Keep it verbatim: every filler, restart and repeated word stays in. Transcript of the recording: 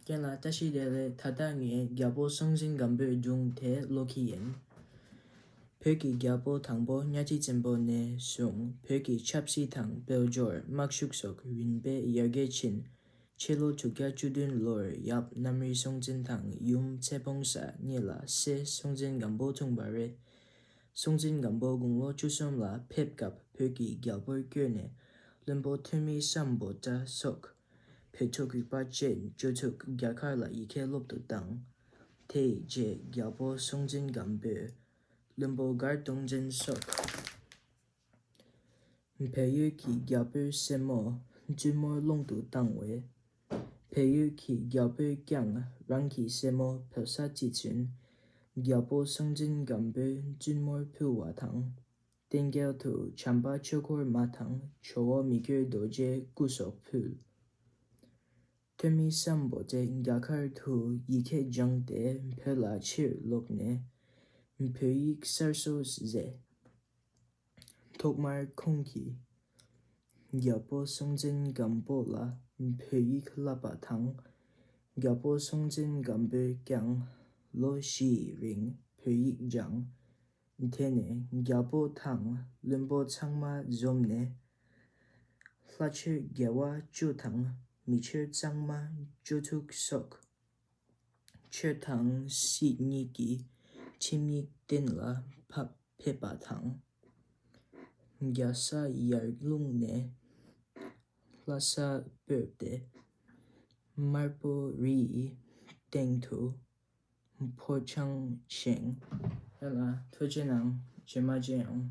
ཁྱེད་ལ་བཀྲ་ཤིས་བདེ་ལེགས། ད་ལྟ་ངས་རྒྱལ་པོ་སྲོང་བཙན་སྒམ་པོའི་སྒྲུང་དེ་ཀློག་གི་ཡིན། བོད་ཀྱི་རྒྱལ་པོ་དང་པོ་གཉའ་ཁྲི་བཙན་པོ་ནས་བཟུང་བོད་ཀྱི་ཆབ་སྲིད་དང་དཔལ་འབྱོར་དམག་ཤུགས་སོགས་རིམ་པས་ཡར་རྒྱས་ཕྱིན། ཕྱི་ལོ་དྲུག་བརྒྱ་བཅུ་བདུན་ལོར་ཡབ་གནམ་རི་སྲོང་བཙན་དང་ཡུམ་ཚེ་སྤོང་ས་གཉིས་ལ་སྲས་སྲོང་བཙན་སྒམ་པོ་འཁྲུངས་པ་རེད། སྲོང་བཙན་སྒམ་པོ་དགུང་ལོ་བཅུ་གསུམ་ལ་ཕེབས་སྐབས་བོད་ཀྱི་རྒྱལ་པོར་བསྐོས་ནས་བློན་པོ་ཐོན་མི་སམ་བྷོ་ཊ་སོགས་བོད་ཕྲུག་རིག་པ་ཅན་བཅུ་དྲུག་རྒྱ་གར་ལ་ཡི་གེ་སློབ་ཏུ་བཏང་། དེའི་རྗེས་རྒྱལ་པོ་སྲོང་བཙན་སྒམ་པོས་བློན་པོ་མགར་སྟོང་བཙན་སོགས་བལ་ཡུལ་གྱི་རྒྱལ་པོའི་སྲས་མོ་བཙུན་མོར་སློང་དུ་བཏང་བས། བལ་ཡུལ་གྱི་རྒྱལ་པོས་ཀྱང་རང་གི་སྲས་མོ་བོད་ས་ཅིག་བཙུན། རྒྱལ་པོ་སྲོང་བཙན་སྒམ་པོའི་བཙུན་མོར་ཕུལ་བ་དང་། རྟེན་སྐལ་དུ་བྱམས་པ་ཆོས་འཁོར་མ་དང་ཇོ་བོ་མི་བསྐྱོད་རྡོ་རྗེའི་སྐུ་སོགས་ཕུལ། ཐོན་མི་སམ་བྷོ་ཊས་རྒྱ་གར་དུ་ཡི་གེ་སྦྱངས་ཏེ་བོད་ལ་ཕྱིར་ལོག་ནས་བོད་ཡིག་གསར་བཟོ་མཛད། ཐོག་མར་ཁོང་གིས་རྒྱལ་པོ་སྲོང་བཙན་སྒམ་པོ་ལ་བོད་ཡིག་བསླབས་པ་དང་། རྒྱལ་པོ་སྲོང་བཙན་སྒམ་པོས་ཀྱང་ལོ་བཞིའི་རིང་བོད་ཡིག་སྦྱངས། དེ་ནས་རྒྱལ་པོ་དང་བློན་པོ་ཚང་མ་འཛོམས་ནས་ལྷ་ཆོས་དགེ་བ་བཅུ་དང་མི་ཆོས་གཙང་མ་བཅུ་དྲུག་སོགས་ཆོས་དང་སྲིད་གཉིས་ཀྱི་ཁྲིམས་ཡིག་གཏན་ལ་ཕབ་ཕེབས་པ་དང་། རྒྱལ་ས་ཡར་ཀླུང་ནས་ལྷ་ས་བོད་དེ་དམར་པོ་རིའི་སྟེང་དུ་ཕོ་བྲང་བཞེངས། ཡ་ལ་ཐུགས་རྗེ་གནང་། རྗེས་མ་མཇལ་ཡོང་།